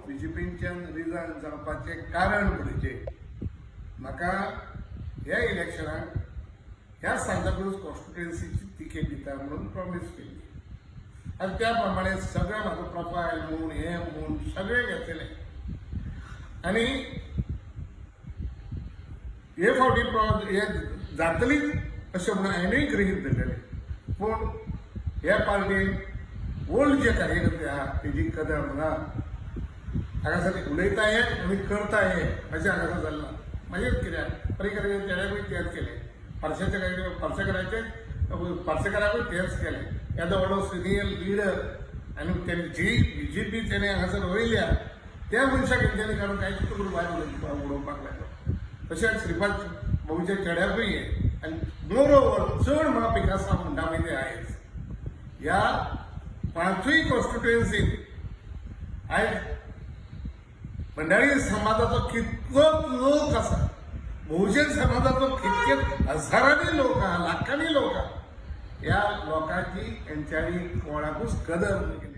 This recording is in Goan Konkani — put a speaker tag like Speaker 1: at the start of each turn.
Speaker 1: बीजेपीच्यान रिजायन जावपाचें कारण म्हणजे म्हाका ह्या इलेक्शनाक ह्या सांताक्रूज कॉन्स्टिट्युएन्सीची तिकेट दिता म्हणून प्रॉमीस केल्ली आनी त्या प्रमाणे सगळें म्हाजो प्रोफायल म्हूण हें म्हूण सगळें घेतलें आनी हे फावटी हे जातलीच अशें म्हणून हांवेंय गृहीत धरलेलें. पूण ह्या पार्टीन ओल्ड जे कार्यकर्ते आहा तेजी कदर ना. हांगासर उलयता एक आनी करता एक अशें हांगासर जाल्लां. मागीर कित्याक पर्रीकर तेणेकूय तेंच केलें, पार्सेच्या पार्सेकराचे पार्सेकराकूय तेंच केलें. येदो व्हडलो सिनियर लिडर आनी तेणी जी बीजेपी तेणें हांगासर रोयल्या त्या मनशाक तेंच्यांनी काडून कांयच करून भायर उडोवपाक लागलो. तशेंच श्रीपाद बाबूच्या चेड्याकूय हें आनी मोर ओवर चड म्हाका पिकासांव म्हणटा पळय तें आयज ह्या पांचूय कॉन्स्टिट्युएन्सीत आयज भंडारी समाजाचो कितलो लोक आसा, बहुजन समाजाचो कितके हजारांनी लोक आहा, लाखांनी लोक आहा, ह्या लोकांची हेंच्यांनी कोणाकूच कदर केली.